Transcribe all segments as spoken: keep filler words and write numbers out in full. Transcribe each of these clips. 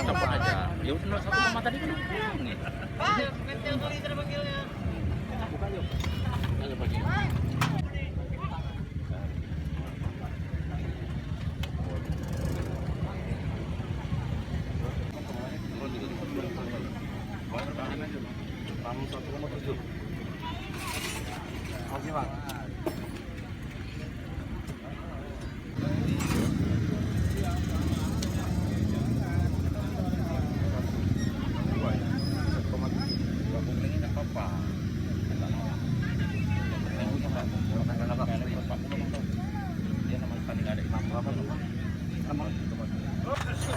Coba aja. Ya udah, satu sama tadi kan. Buka yuk. Buka yuk, Pak. Turun dulu. Enam satu koma tujuh. Oke, Bang.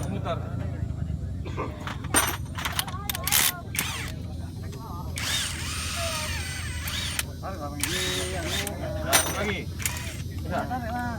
Mutar. Lagi. Sudah.